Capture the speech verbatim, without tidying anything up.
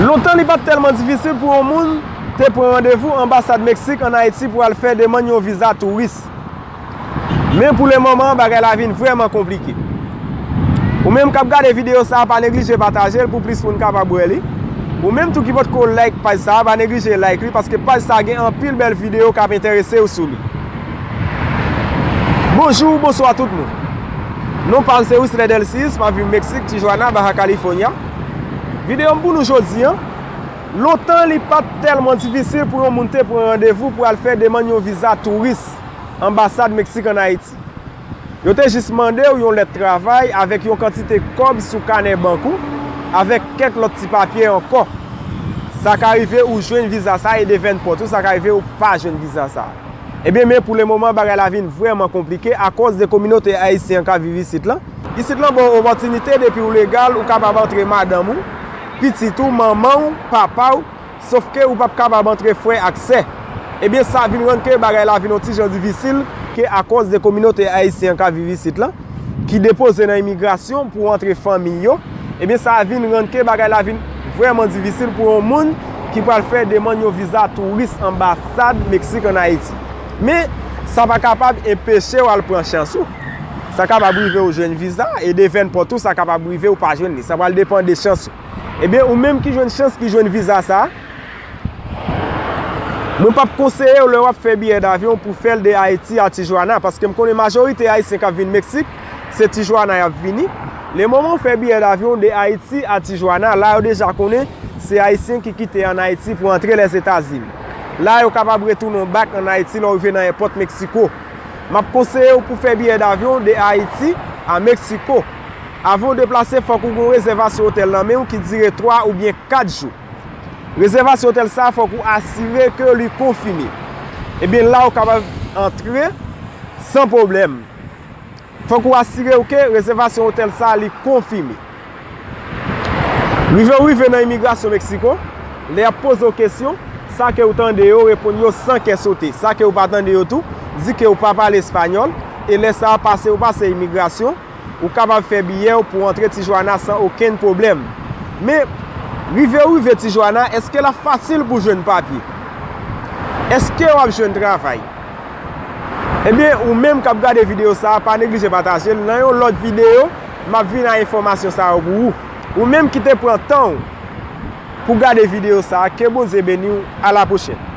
Lontan li pa t tèlman difisil pou yon moun te pran randevou anbasad Meksik ann Ayiti pou al fè demann yon viza touris. Men pou le moman, bagay la vin vrèman konplike. Ou menm k ap gade videyo sa a, pa neglije pataje l pou plis moun kapab wè li. Ou menm tou ki potko like paj sa a, pa neglije like li, paske paj sa a gen anpil bèl videyo k ap enterese w sou li. Bonjou, bonswa tout moun. Non pa m se Wisley Delcius, m ap viv Meksik, Tijuana, Baja California. Videyo m pou nou jodi a, lontan li pa t tèlman difisil pou yon moun te pran randevou pou al fè demann yon viza touris anbasad Meksik ann Ayiti. Yo te jis mande w yon lèt travay avèk yon kantite kòb sou kanè bank ou, avèk kèk lòt ti papye ankò. Sa ka rive ou jwenn viza sa a e de venn pòt ou, sa ka rive ou pa jwenn viza sa a. Ebyen, men pou le moman, bagay la vin vrèman konplike akòz de kominote ayisyen an k ap viv isit lan. Isit lan ba w opòtinite, depi w legal, ou kapab antre madanm ou, pitit ou, manman w, papa w, sòf ke ou p ap kapab antre frè ak sè. Ebyen, sa vin rann ke bagay la vin yon ti jan difisil, ke akòz de kominote ayisyen an k ap viv isit lan, ki depoze nan imigrasyon pou antre fanmi yo, ebyen, sa vin rann ke bagay la vin vrèman difisil pou yon moun ki pral fè demann yon viza touris anbasad Meksik ann Ayiti. Men, sa pa kapab enpeche w al pran chans ou. Sa kapab rive ou jwenn viza, e de venn pòt ou, sa kapab rive ou pa jwenn li. Sa pral depann de chans ou. Ebyen, ou menm ki jwenn chans, ki jwenn viza sa a, mwen p ap konseye w lè w ap fè biyè davyon pou fè l de Ayiti a Tijuana, paske m konnen majorite Ayisyen k ap vin Meksik, se Tijuana y ap vini. Le moman w fè biyè davyon de Ayiti a Tijuana, la yo deja konnen se Ayisyen ki kite ann Ayiti pou antre Lèzetazini. La yo kapab retounen w back ann Ayiti lè w rive nan èpòt Meksiko. M ap konseye w pou fè biyè davyon de Ayiti a Meksiko. Avan w deplase, fòk ou gen yon rezèvasyon otèl nan men w ki dire twa oubyen kat jou. Rezèvasyon otèl sa a, fòk ou asire ke li konfime. Ebyen, la ou kapab antre san pwoblèm. Fòk ou asire w ke rezèvasyon otèl sa a, li konfime. Rive w rive nan imigrasyon Meksiko, lè y ap poze w kesyon, sa ke w tande yo reponn yo san kè sote. Sa ke w pa tande yo tou, di ke w pa pale espanyòl, e lè sa a pase, ou pase imigrasyon, ou kapab fè biyè w pou antre Tijuana san okenn pwoblèm. Men, rive w rive Tijuana, èske l ap fasil pou jwenn papye? Èske w ap jwenn travay? Ebyen, ou menm k ap gade videyo sa a, pa neglije pataje l. Nan yon lòt videyo, m ap vin ak enfòmasyon sa yo pou ou. Ou menm ki te pran tan w pou gade videyo sa a, ke Bondye beni w. A la pwochèn.